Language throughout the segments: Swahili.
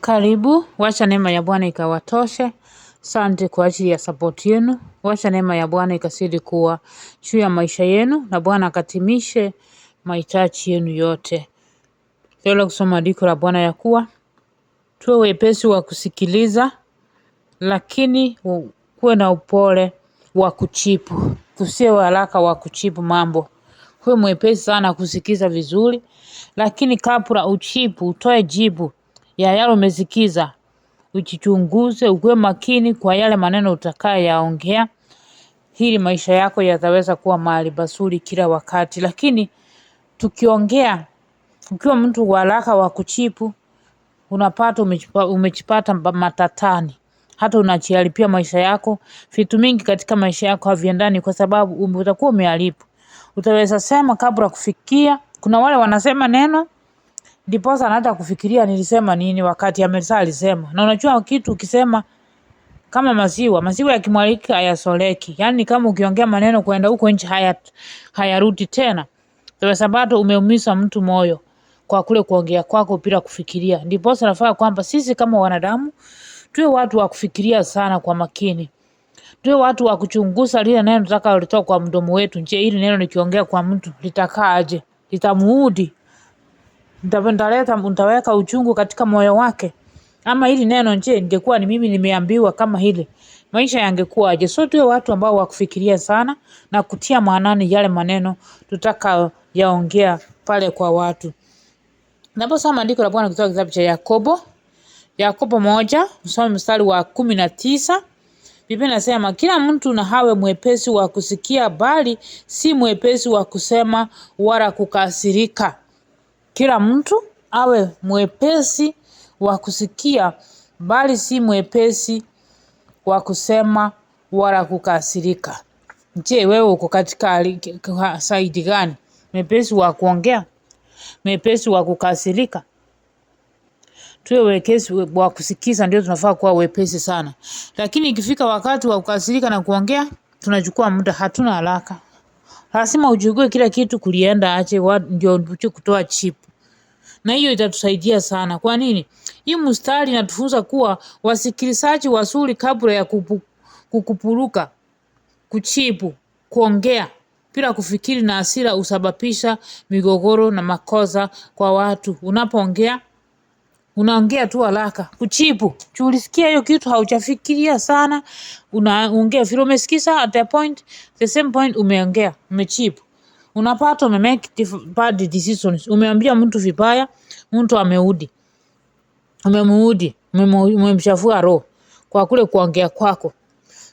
Karibu, wacha neema ya Bwana ikawatoshe. Asante kwa ajili ya support yenu. Wacha neema ya Bwana ikazidi kuwa juu ya maisha yenu na Bwana akatimishe mahitaji yenu yote. Leo kusoma andiko la Bwana ya kuwa tuwe wepesi wa kusikiliza, lakini kuwe na upole wa kuchipu. Tusiwe haraka wa kuchipu mambo. Kuwe mwepesi sana kusikiza vizuri, lakini kabla uchipu utoe jibu ya yale umesikiza. Ujichunguze, ukuwe makini kwa yale maneno utakayoyaongea, ili maisha yako yataweza kuwa mahali pazuri kila wakati. Lakini tukiongea, ukiwa mtu wa haraka wa kuchipu, unapata umejipata matatani, hata unajiharibia maisha yako. Vitu mingi katika maisha yako haviendani kwa sababu utakuwa umeharibu. Utaweza sema kabla kufikia. Kuna wale wanasema neno ndiposa anaanza kufikiria nilisema nini wakati amesa alisema. Na unajua kitu ukisema kama maziwa, maziwa yakimwagika hayasoleki. Yaani kama ukiongea maneno kwenda huko nje hayarudi tena. Kwa sababu umeumiza mtu moyo kwa kule kuongea kwako bila kufikiria. Ndiposa nafaa kwamba sisi kama wanadamu tuwe watu wa kufikiria sana kwa makini. Tuwe watu wa kuchunguza lile neno tutakaolitoa kwa mdomo wetu. Je, hili neno nikiongea kwa mtu litakaaje? Litamuudhi? Nitaweka uchungu katika moyo wake? Ama hili neno je, ningekuwa ni mimi nimeambiwa kama hili, maisha yangekuwaje? So tuwe watu ambao wa kufikiria sana na kutia maanani yale maneno tutakayoyaongea pale kwa watu. Naposoma andiko la Bwana kutoka kitabu cha Yakobo, Yakobo 1, usome mstari wa 19. Biblia inasema kila mtu na hawe mwepesi wa kusikia, bali si mwepesi wa kusema wala kukasirika. Kila mtu awe mwepesi wa kusikia, bali si mwepesi wa kusema wala kukasirika. Je, wewe uko katika side gani? Mwepesi wa kuongea? Mwepesi wa kukasirika? Tuwe wepesi wa kusikiza, ndio tunafaa kuwa wepesi sana. Lakini ikifika wakati wa kukasirika na kuongea, tunachukua muda, hatuna haraka. Lazima uchukue kila kitu kulienda aje ndio uje kutoa chip. Na hiyo itatusaidia sana. Kwa nini? Hii mstari inatufunza kuwa wasikilizaji wazuri kabla ya kukupuruka, kuchipu, kuongea bila kufikiri na hasira husababisha migogoro na makosa kwa watu. Unapoongea, unaongea tu haraka, kuchipu. Ulisikia hiyo kitu haujafikiria sana, unaongea vile umesikiza at the point, the same point umeongea, umechipu. Unapata ume make bad decisions. Umeambia mtu vibaya, mtu ameudi. Umemuudi, umemchafua roho kwa kule kuongea kwako.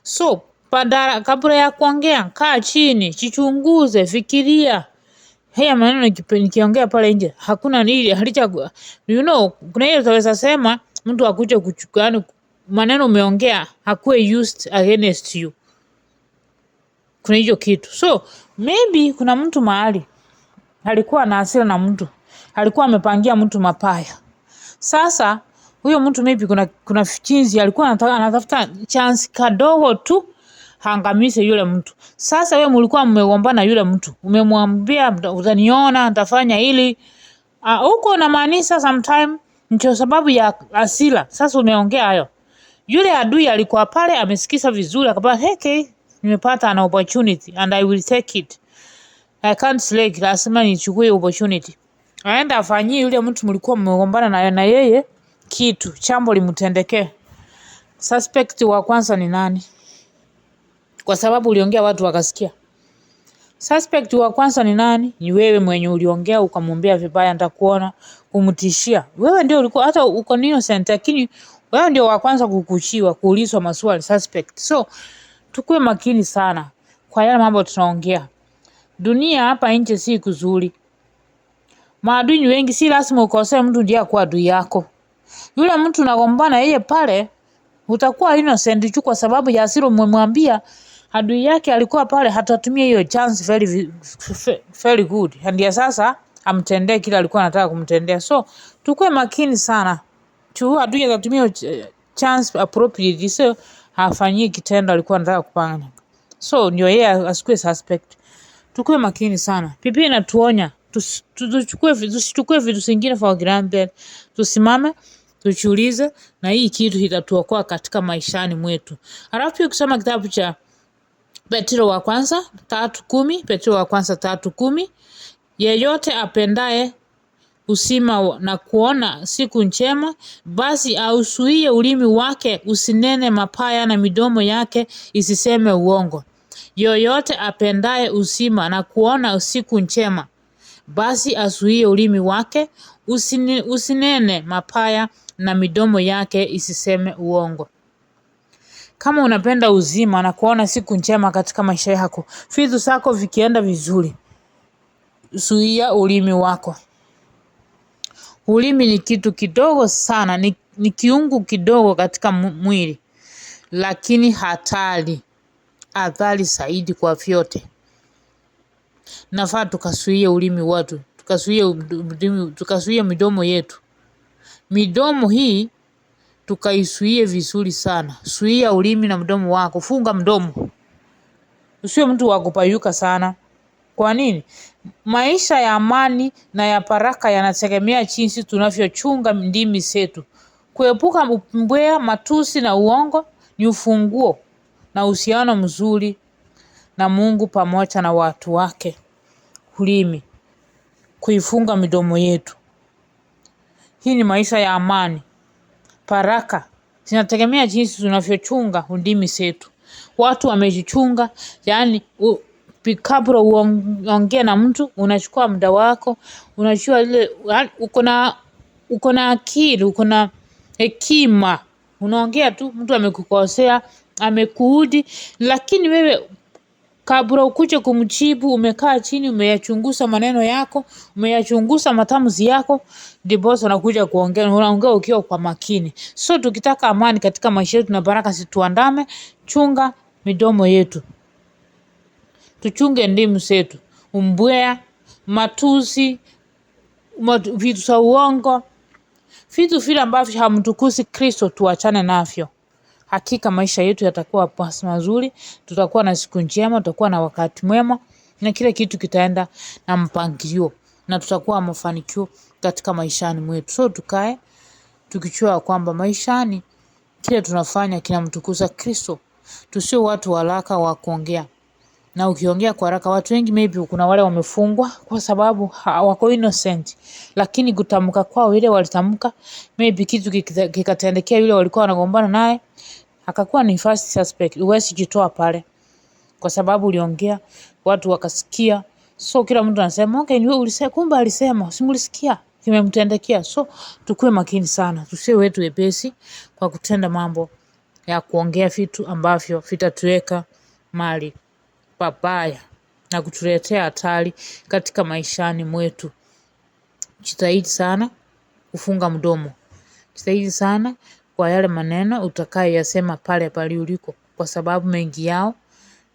So, kabla ya kuongea, kaa chini, jichunguze, fikiria. Haya maneno nikiongea pale nje, hakuna nili, halicha, you know, kuna ile utaweza sema, mtu akuje kuchukua, yani maneno umeongea, hakuwe used against you. Kuna hicho kitu. So, maybe kuna mtu mahali, alikuwa na hasira na mtu, alikuwa amepangia mtu mabaya. Sasa, huyo mtu maybe kuna jinsi alikuwa anatafuta chance kadogo tu hangamize yule mtu. Sasa wewe mlikuwa mmegombana yule mtu, umemwambia utaniona, nitafanya hili. Huko unamaanisha sometime ndio sababu ya hasira. Sasa umeongea hayo. Yule adui alikuwa pale amesikiza vizuri akapata, hey, okay, nimepata an opportunity and I will take it. I can't slack, lazima nichukue opportunity. Aenda afanyie yule mtu mlikuwa mmegombana na yeye kitu, chambo limtendekee. Suspect wa kwanza ni nani? Kwa sababu uliongea watu wakasikia. Suspect wa kwanza ni nani? Ni wewe mwenye uliongea ukamwambia vibaya, nitakuona, kumtishia. Wewe ndio ulikuwa hata uko innocent, lakini wewe ndio wa kwanza kukuchiwa, kuulizwa maswali, suspect. So tukue makini sana kwa yale mambo tunaongea. Dunia hapa nje si kuzuri. Maadui ni wengi, si lazima ukosee mtu ndiye akuwa adui yako. Yule mtu unagombana yeye pale, utakuwa innocent tu kwa sababu ya hasira umemwambia. Adui yake alikuwa pale, hatatumia hiyo chance very, very good. Ndio sasa amtendee kile alikuwa anataka kumtendea. So tukue makini sana. Tu adui atatumia chance appropriately, so hafanyii kitendo alikuwa anataka kufanya. So ndio yeye asikuwe suspect. Tukue makini sana. Biblia inatuonya tusichukue vitu zingine for granted. Tusimame Tujiulize, na hii kitu itatuokoa katika maishani mwetu. Halafu pia ukisoma kitabu cha Petro wa kwanza 3:10, Petro wa kwanza 3:10, yeyote apendaye uzima na kuona siku njema, basi auzuie ulimi wake usinene mabaya na midomo yake isiseme uongo. Yoyote apendaye uzima na kuona siku njema, basi azuie ulimi wake usinene mabaya na midomo yake isiseme uongo. Kama unapenda uzima na kuona siku njema katika maisha yako, vitu zako vikienda vizuri, zuia ulimi wako. Ulimi ni kitu kidogo sana, ni kiungo kidogo katika mwili, lakini hatari zaidi kwa vyote. Nafaa tukazuie ulimi wetu, tukazuie midomo yetu. Midomo hii tukaizuie vizuri sana. Zuia ulimi na mdomo wako, funga mdomo. Usiwe mtu wa kupayuka sana. Kwa nini? Maisha ya amani na ya baraka yanategemea jinsi tunavyochunga ndimi zetu. Kuepuka umbea, matusi na uongo ni ufunguo na uhusiano mzuri na Mungu pamoja na watu wake. Ulimi, kuifunga midomo yetu. Hii ni maisha ya amani. Baraka zinategemea jinsi tunavyochunga ndimi zetu. Watu wamejichunga, yani kabla uongee na mtu unachukua muda wako, unachukua ile, yani uko na akili, uko na hekima. Unaongea tu, mtu amekukosea, amekuudhi, lakini wewe kabla ukuje kumjibu umekaa chini, umeyachunguza maneno yako, umeyachunguza matamshi yako, ndipo unakuja kuongea, unaongea ukiwa kwa makini. So tukitaka amani katika maisha yetu na baraka zituandame, chunga midomo yetu. Tuchunge ndimi zetu, umbea, matusi, vitu za uongo, vitu vile ambavyo hamtukuzi Kristo, tuachane navyo. Hakika maisha yetu yatakuwa mazuri, tutakuwa na siku njema, tutakuwa na wakati mwema, na kila kitu kitaenda na mpangilio, na tutakuwa mafanikio katika maishani mwetu. So tukae tukijua kwamba maishani kile tunafanya kinamtukuza Kristo. Tusio watu wa haraka wa kuongea. Na ukiongea kwa haraka, watu wengi maybe kuna wale wamefungwa kwa sababu wako innocent, lakini kutamka kwao ile walitamka, maybe kitu kikatendekea yule walikuwa wanagombana naye, akakuwa ni first suspect. Huwezi jitoa pale kwa sababu uliongea, watu wakasikia. So kila mtu anasema okay, ni wewe ulisema, kumbe alisema, si mlisikia kimemtendekea. So tukue makini sana, tusiwe wetu wepesi kwa kutenda mambo ya kuongea vitu ambavyo vitatuweka mali pabaya na kutuletea hatari katika maishani mwetu. Jitahidi sana kufunga mdomo. Jitahidi sana kwa yale maneno utakayoyasema pale pale uliko, kwa sababu mengi yao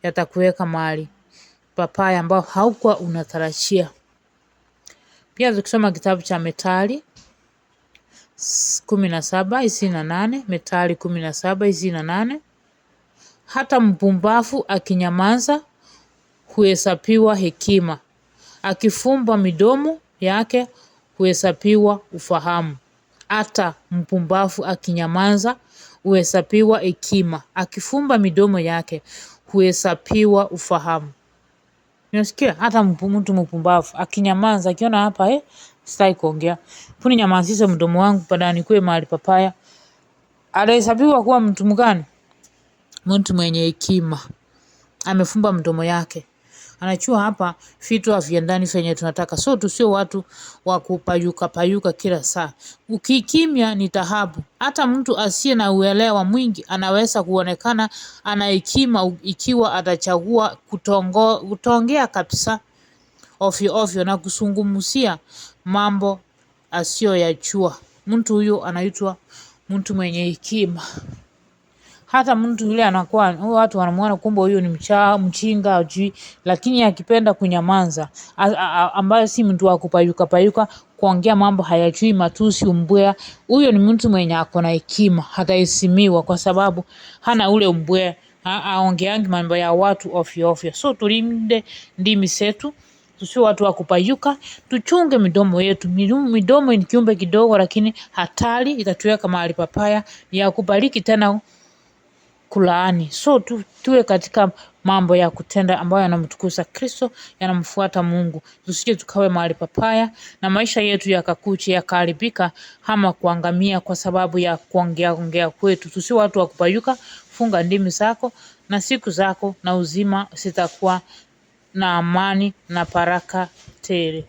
yatakuweka mahali pabaya ambao haukuwa unatarajia. Pia tukisoma kitabu cha Methali 17:28, Methali 17:28, hata mpumbavu akinyamaza huhesabiwa hekima, akifumba midomo yake huhesabiwa ufahamu. Hata mpumbavu akinyamaza huhesabiwa hekima, akifumba midomo yake huhesabiwa ufahamu. Unasikia? Hata mtu mpumbavu akinyamaza, akiona hapa, sitaki kuongea, puni nyamazishe mdomo wangu badala nikuwe mahali papaya, anahesabiwa kuwa mtu mgani? Mtu mwenye hekima. Amefumba mdomo yake, anachua hapa vitu haviendani venye tunataka. So tusio watu wa kupayuka payuka kila saa. Ukikimya ni taabu. Hata mtu asiye na uelewa mwingi anaweza kuonekana ana hekima ikiwa atachagua kutongea kabisa ovyo ovyo na kuzungumzia mambo asiyoyajua. Mtu huyo anaitwa mtu mwenye hekima. Hata mtu yule anakuwa, watu wanamuona kumbe huyu ni mchinga hajui, lakini akipenda kunyamaza, ambaye si mtu wa kupayuka payuka, kuongea mambo hayajui, matusi, umbea, huyo ni mtu mwenye ako na hekima, ataheshimiwa kwa sababu hana ule umbea, aongeangi mambo ya watu ovyo ovyo. So tulinde ndimi zetu, Tusiwe watu wa kupayuka, tuchunge midomo yetu. Midomo ni kiumbe kidogo, lakini hatari, itatuweka mahali papaya, ni ya kubariki tena kulaani. So tuwe katika mambo ya kutenda ambayo yanamtukuza Kristo, yanamfuata Mungu. Tusije tukawe mahali papaya na maisha yetu yakakucha yakaharibika ama kuangamia kwa sababu ya kuongea ongea kwetu. Tusiwe watu wa kupayuka. Funga ndimi zako na siku zako na uzima zitakuwa na amani na baraka tele.